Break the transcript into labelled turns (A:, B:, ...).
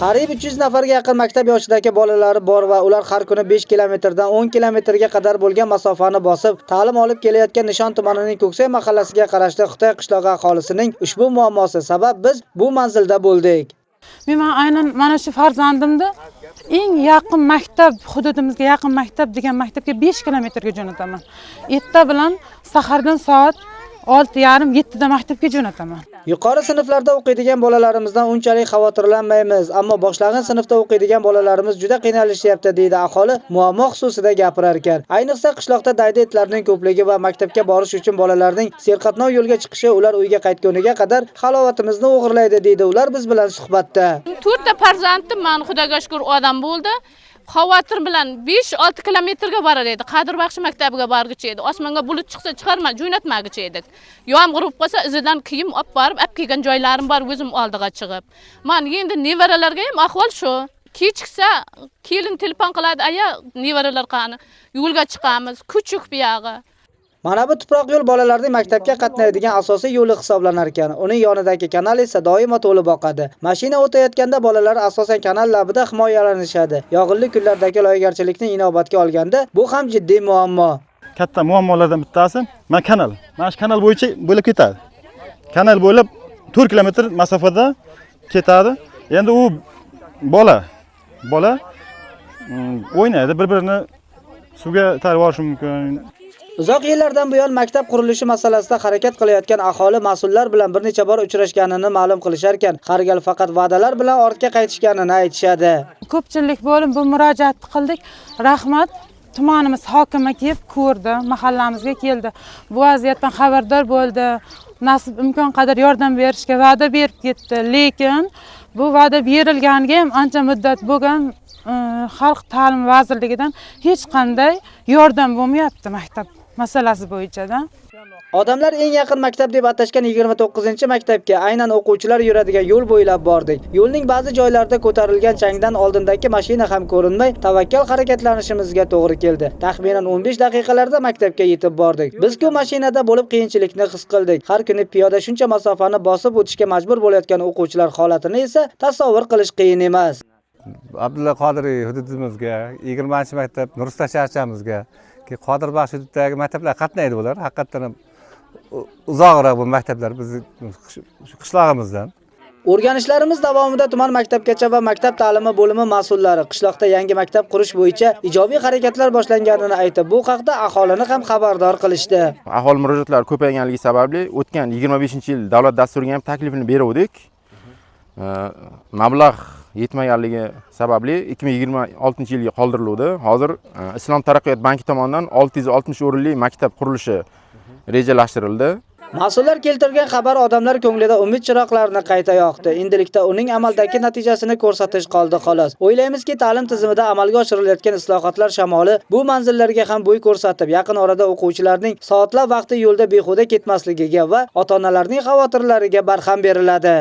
A: Qariyb 300 nafarga yaqin maktab yoshidagi bolalari bor va ular har kuni 5 kilometrdan 10 kilometrga qadar bo'lgan masofani bosib, ta'lim olib kelayotgan Nishon tumanining Ko'ksoy mahallasiga qarashli Xitoy qishlog'i aholisining ushbu muammosi sabab biz bu manzilda bo'ldik.
B: Men aynan mana shu farzandimni eng yaqin maktab, hududimizga yaqin maktab degan maktabga 5 kilometrga jo'nataman. Erta bilan sahardan soat 6:30 7da maktabga jo'nataman.
A: Yuqori sinflarda o'qiydigan bolalarimizdan unchalik xavotirlanmaymiz, ammo boshlang'ich sinfda o'qiydigan bolalarimiz juda qiynalishyapti, deydi aholi muammo xususida gapirar ekan. Ayniqsa qishloqda daydi itlarning ko'pligi va maktabga borish uchun bolalarning serqatnov yo'lga chiqishi ular uyga qaytguniga qadar halovatimizni o'g'irlaydi, deydi ular biz bilan suhbatda.
C: 4 ta farzandim, man Xudoga shukr odam bo'ldi. Xavotir bilan 5-6 kilometrga borar edi. Qodirbaxsh maktabiga borgicha edi. Osmonga bulut chiqsa chiqarma, jo'natmagicha edik. Yomg'ir bo'lib qolsa izidan kiyim olib borib, olib kelgan joylarim bor o'zim oldiga chiqib. Man endi nevaralarga ham ahvol shu. Kechiksa kelin telefon qiladi, aya nevaralar qani, yo'lga chiqamiz, kuchuk buyog'i.
A: Mana bu tuproq yo'l bolalarning maktabga qatnaydigan asosiy yo'li hisoblanar ekan. Uning yonidagi kanal esa doimo to'lib oqadi. Mashina o'tayotganda bolalar asosan kanal labida himoyalanishadi. Yog'inli kunlardagi loygarchilikni inobatga olganda bu ham jiddiy muammo.
D: Katta muammolardan bittasi mana kanal. Mana shu kanal bo'yicha bo'lib ketadi. Kanal bo'ylab 4 kilometr masofada ketadi. Endi u bola o'ynaydi, bir-birini suvga itarib yuborishi mumkin.
A: Uzoq yillardan buyon maktab qurilishi masalasida harakat qilayotgan aholi mas'ullar bilan bir necha bor uchrashganini ma'lum qilishar ekan, har gal faqat va'dalar bilan ortga qaytishganini aytishadi.
B: Ko'pchilik bo'lib bu murojaatni qildik. Rahmat, tumanimiz hokimi kelib ko'rdi, mahallamizga keldi. Bu vaziyatdan xabardor bo'ldi. Nasib imkon qadar yordam berishga va'da berib ketdi. Lekin bu va'da berilganiga ham ancha muddat bo'lgan, Xalq ta'limi vazirligidan hech qanday yordam bo'lmayapti maktab masalasi bo'yicha-da.
A: Odamlar eng yaqin maktab deb atashgan 29-maktabga aynan o'quvchilar yuradigan yo'l bo'ylab bordik. Yo'lning ba'zi joylarida ko'tarilgan changdan oldindagi mashina ham ko'rinmay, tavakkal harakatlanishimizga to'g'ri keldi. Taxminan 15 daqiqalarda maktabga yetib bordik. Biz-ku mashinada bo'lib qiyinchilikni his qildik. Har kuni piyoda shuncha masofani bosib o'tishga majbur bo'layotgan o'quvchilar holatini esa tasavvur qilish qiyin emas.
E: Abdulla Qodiriy hududimizga, 20-maktab Nuriston shaharchamizga, Qodirbaxsh hududidagi maktablar qatnaydi bular. Haqiqatan ham uzoqroq bu maktablar bizni shu qishlog'imizdan.
A: O'rganishlarimiz davomida tuman maktabgacha va maktab ta'limi bo'limi mas'ullari qishloqda yangi maktab qurish bo'yicha ijobiy harakatlar boshlanganini aytib, bu haqda aholini ham xabardor qilishdi.
F: Aholi murojaatlari ko'payganligi sababli o'tgan 25-yil davlat dasturiga ham taklifini beruvdik. Mablag' yetmaganligi sababli 2026-yilga qoldiriluvdi. Hozir Islom taraqqiyot banki tomonidan 660 o'rinli maktab qurilishi rejalashtirildi.
A: Mas'ullar keltirgan xabar odamlar ko'nglida umid chiroqlarini qayta yoqdi. Endilikda uning amaldagi natijasini ko'rsatish qoldi xolos. O'ylaymizki, ta'lim tizimida amalga oshirilayotgan islohotlar shamoli bu manzillarga ham bo'y ko'rsatib, yaqin orada o'quvchilarning soatlab vaqti yo'lda behuda ketmasligiga va ota-onalarning xavotirlariga barham beriladi.